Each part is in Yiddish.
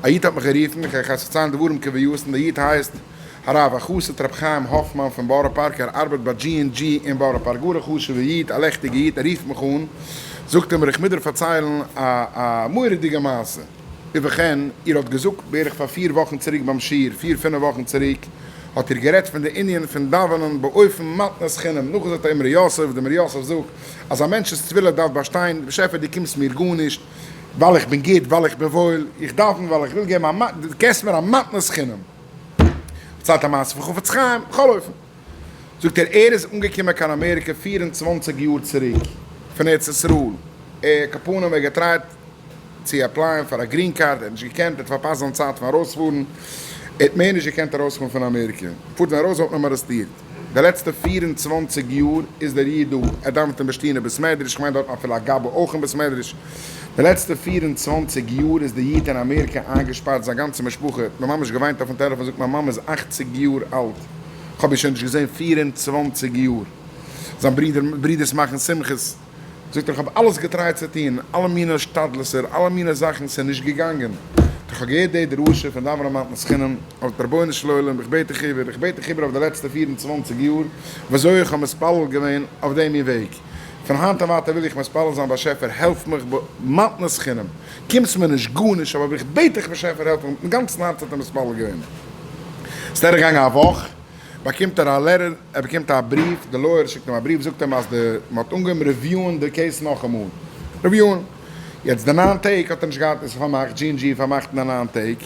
א איד האט מיך גערופן, איך גיי פארציילן דברים כהווייתן, דער איד הייסט הרב החסיד ר' חיים האפמאן פון בארא פארק, ער ארבעט ביי דזשי ענד דזשי אין בארא פארק, גאר א חשוב'ע איד, א לעכטיגע איד, ער רופט מיך אן, זאגט ער מיר איך מוז דיר פארציילן א א מורא'דיגע מעשה, ובכן, איר האט געזאגט בערך פאר פיר וואכן צוריק ביים שיעור, פיר פינף וואכן צוריק, האט איר גערעדט פון די ענין פון דאווענען באופן מתנת חינם, נאכגעזאגט א אמרי יוסף, די אמרי יוסף זאגט אז א מענטש'ס תפילה דארף באשטיין, באשעפער דו קומסט מיר גארנישט, ווייל איך בין גוט, ווייל איך בין וואויל, איך דאוון ווייל איך וויל געבן א מתנה, דו געבסט מיר א מתנת חינם. פארציילט א מעשה פון חפץ חיים, בכל אופן. זאגט ער, ער איז אנגעקומען קיין אמעריקע 24 יאר צוריק, פון ארץ ישראל, ער כפנים ער געטרייט צו עפלייען פאר א green card, ער האט נישט געקענט, ער האט פארפאסט זיין צייט פון ארויספארן, ער האט מער נישט געקענט ארויספארן פון אמעריקע, פארט ווען ארויס וואלט מען אים ארעסטירט. די לעצטע 24 יאר איז דער איד דא, ער דאווענט אין בישטינער בית מדרש, כ'מיין דארטן אפילו א גבאי אויך אין בית מדרש. די לעצטע 24 יאר איז דער איד אין אמעריקע איינגעשפארט, זיין גאנצע משפחה, האט מיר ממש געוויינט אויפן טעלעפאן, זאגט מיין מאמע איז 80 יאר אלט, כ'האב איר שוין נישט געזען 24 יאר, זיין ברודער, ברודערס מאכן שמחות, זאגט ער איך האב אלעס געטרייט צו טון, אלע מיני השתדלות'ער, אלע מיני זאכן, ס'איז נישט געגאנגען. איך האב געהערט די דרשה פון דאווענען מתנת חינם, אויף רבונו של עולם, איך בעט דיך איבער, איך בעט דיך איבער אויף די לעצטע 24 יאר, וויאזוי איך האב מתפלל געווען אויף דעם מין וועג. פון היינט און ווייטער וויל איך מתפלל זיין באשעפער העלף מיך במתנת חינם. קומסט מיר נישט גארנישט, אבער איך בעט דיך באשעפער העלף מיך, מיטן גאנצן הארץ האט ער מתפלל געווען. ס'איז דורכגעגאנגען א וואך, באקומט ער א letter, ער באקומט א בריוו, די לויער שיקט אים א בריוו, זאגט אים אז די, מען האט אנגעהויבן ריוויוען די case נאכאמאל, ריוויוען, יעצט די ניין טעג האט ער נישט געהאט, עס איז פארמאכט, דזשי ענד דזשי איז פארמאכט אין די ניין טעג,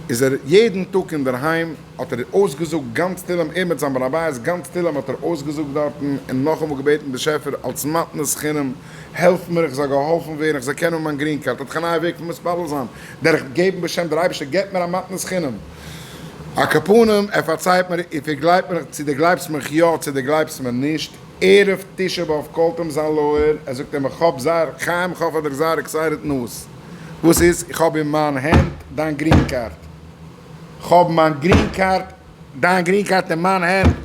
איז ער יעדן טאג אינדערהיים האט ער אויסגעזאגט גאנץ תהלים, ער מיט זיין בן הבית, גאנץ תהלים האט ער אויסגעזאגט דארטן, און נאכאמאל געבעטן באשעפער אלס מתנת חינם, העלף מיר איך זאל געהאלפן ווערן, איך זאל קענען האבן מיין green card, האט איך א נייע וועג פון מתפלל זיין, דורך געבן בשם דער אייבערשטער געבט מיר א מתנת חינם. על כל פנים, ער פארציילט מיר, if איר גלייבט מיר, צו דו גלייבסט מיך יא צו דו גלייבסט מיר נישט, ערב תשעה באב קאלט אים זיין לויער, ער זאגט אים איך האב זייער, חיים איך האב פאר דיר זייער excited news, וואס איז? איך האב אין מיין הענט דיין green card, כ'האב מיין green card, דיין green card אין מיין הענט,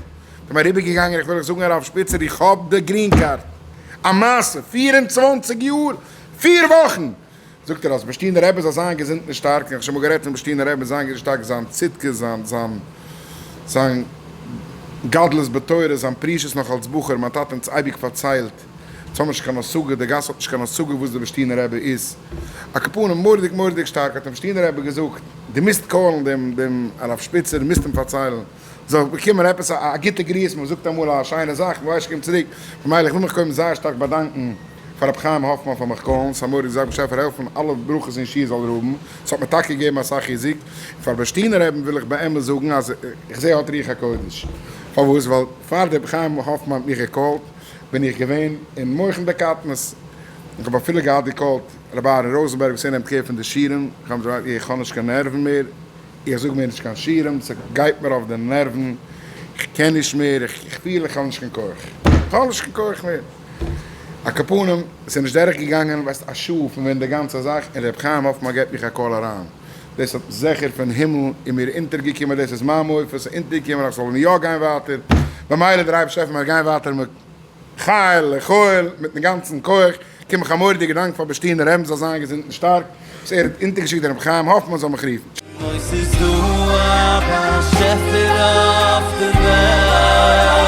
כ'בין אריבערגעגאנגען, איך וויל אייך זאגן הרב שפיצער, איך האב די green card, א מעשה, 24 יאר, פיר וואכן! זאגט ער אז בישטינער רבי זאל זיין געזונט און שטארק, איך האב שוין אמאל גערעדט פון בישטינער רבי זיין געזונט שטארק, זיין צדקות, זיין זיין זיין גדלות בתורה, זיין פרישות נאך אלס בחור, מיין טאטע אונז אייביג פארציילט, אונז האבן נישט קיין השגה, די גאס האט נישט קיין השגה וואס דער בישטינער רבי איז, על כל פנים מורא'דיג מורא'דיג שטארק האט אים בישטינער רבי געזאגט, דו מוזט קאלן דעם דעם הרב שפיצער, מוזט אים פארציילן, זאל באקומען עפעס א גוטע גריס, מען זאגט אמאל א שיינע זאך, מען ווייסט נישט קומט צוריק, ממילא איך וויל מיך קודם זייער שטארק באדאנקן פאר רבי חיים האפמאן פאר מיך קאלן, ס'איז א מורא'דיגע זאך, באשעפער העלפן אלע ברכות און ישועות זאל ער האבן, ס'האט מיר טאקע געגעבן אסאך חיזוק, און פאר בישטינער רבי'ן וויל איך באמת זאגן אז איך זעה האט רוח הקודש, פארוואס? ווייל פאר רבי חיים האפמאן האט מיך געקאלט בין איך געווען אין מוחין דקטנות, איך האב אפילו געהאט געקאלט רבי אהרן ראזענבערג וואס ער נעמט קער פון די שיעורים, איך האב אים געזאגט איך האב נישט קיין נערוון מער, איך זאג מער נישט קיין שיעורים, ס'גייט מיר אויף די נערוון, איך קען נישט מער, איך פיל איך האב נישט קיין כח, איך האב נישט קיין כח מער. על כל פנים, ס'איז נישט דורך געגאנגען ווייסט א שעה פון ווען די גאנצע זאך, און ר' חיים האפמאן געבט מיך א call אריין, דאס האט זיכער פון הימל איז מיר אונטערגעקומען, דאס איז מיין מופת, ס'איז אונטערגעקומען אז כ'זאל יא גיין ווייטער, במילא דער אייבערשטער העלפן מיר גיין ווייטער מחיל לחיל, מיטן גאנצן כח, קום איך א מורא'דיגע דאנק פאר בישטינער רבי'ן זאל זיין געזונט און שטארק, וואס ער האט אונטערגעשיקט דעם רבי חיים האפמאן זאל מיך רופן. אוי ס'איז דא א באשעפער אויף די וועלט.